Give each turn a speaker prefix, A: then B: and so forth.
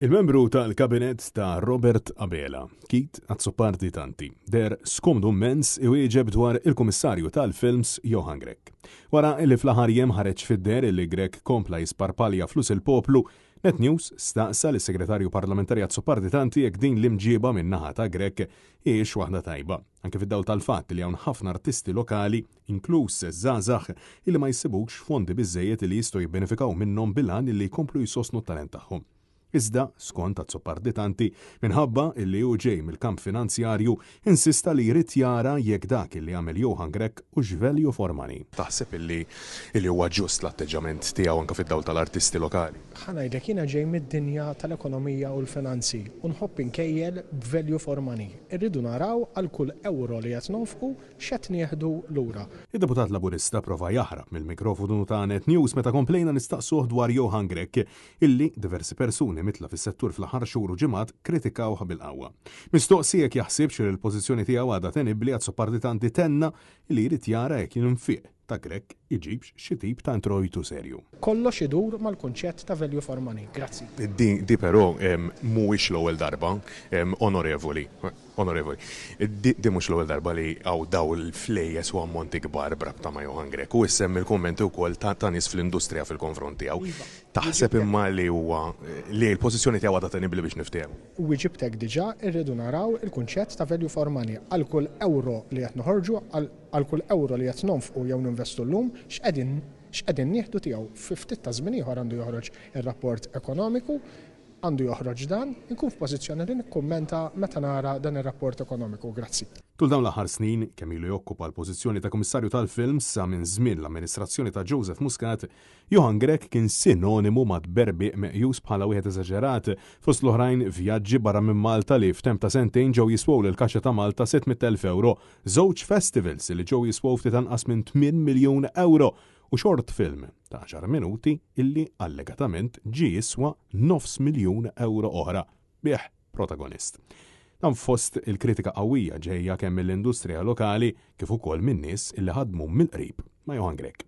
A: Il-membru tal-Kabinett ta' Robert Abela, Keith Azzopardi Tanti, deher skomdu mmens iwieġeb dwar il-Kummissarju tal-Films Johann Grech. Wara li fl-aħħar jiem ħareġ fid-deher illi Grech kompla jisparpalja flus il-poplu, Net News staqsa lis-Segretarju Parlamentari Azzopardi Tanti jekk din l-imġieba min-naħa ta' Grech hijiex waħda tajba, anke fid-dawl tal-fatt li hawn ħafna artisti lokali inkluż żgħażagħ illi ma jsibux fondi biżżejjed illi jistgħu jibbenefikaw minnhom bil-għan illi jkomplu jsostnu t-talent tagħhom. Iżda, skont Azzopardi Tanti, minħabba illi hu ġej mill-kamp finanzjarju, insista li jrid jara jekk dak illi għamel Johann Grech hux value for money. Taħseb illi illi huwa ġust l-atteġġjament tiegħu anke fid-dawl tal-artisti lokali?
B: Ħa ngħidlek, jiena ġej mid-dinja tal-ekonomija u l-finanzi u nħobb inkejjel b'value for money. Irridu naraw għal kull ewro li qed nonfqu X'qed nieħdu lura?
A: Id-deputat Laburista prova jaħrab mill-mikrofonu ta' Net News meta komplejna nistaqsuh dwar Johann Grech, illi diversi persuni mitla fis-settur fl-aħħar xhur u ġimgħat kritikawh bil-qawwa. Mistoqsi jekk jaħsibx li l-pożizzjoni tiegħu għadha tenibbli, Azzopardi Tanti tenna li jrid jara jekk l-infiq ta' Grech iġibx xi tip ta' introjtu serju.
B: Kollox idur mal-kunċett ta' value for money. Grazzi.
A: Di però mhuwiex l-ewwel darba, Onorevoli. Onorevoli, di mhux l-ewwel darba li hawn dawn il-flejjes u ammonti kbar b'rabta ma' Johann Grech u issemmi l-kummenti wkoll ta' nies fl-industrija fil-konfront tiegħu.
B: Iva.
A: Taħseb imma li huwa li l-pożizzjoni tiegħu għadha tenibbli biex niftehmu?
B: Wiġibtek diġà, irridu naraw il-kunċett ta' value for money. Għal kull ewro li qed noħorġu, għal kull ewro li qed nonfqu jew ninvestu llum, x'qegħdin x'qegħdin nieħdu tiegħu. Fi ftit ta' żmien ieħor għandu joħroġ ir-rapport ekonomiku. Għandu joħroġ dan, inkun f'pożizzjoni li nikkummenta meta nara dan ir-rapport ekonomiku. Grazzi.
A: Tul dawn l-aħħar snin, kemm ilu jokkupa l-pożizzjoni ta' Kummissarju tal-Films sa minn żmien l-amministrazzjoni ta' Joseph Muscat, Johann Grech kien sinonimu ma' tberbiq meqjus bħala wieħed eżaġerat, fost l-oħrajn vjaġġi barra minn Malta li f'temp ta' sentejn ġew jiswew lill-Kaxxa ta' Malta €600,000, żewġ festivals li ġew jiswew ftit anqas minn 8 miljun ewro u short film ta' għaxar minuti illi allegatament ġie jiswa nofs miljun ewro oħra, bih protagonist. Dan fost il-kritika qawwija ġejja kemm mill-industrija lokali kif ukoll minn nies illi ħadmu mill-qrib ma' Johann Grech.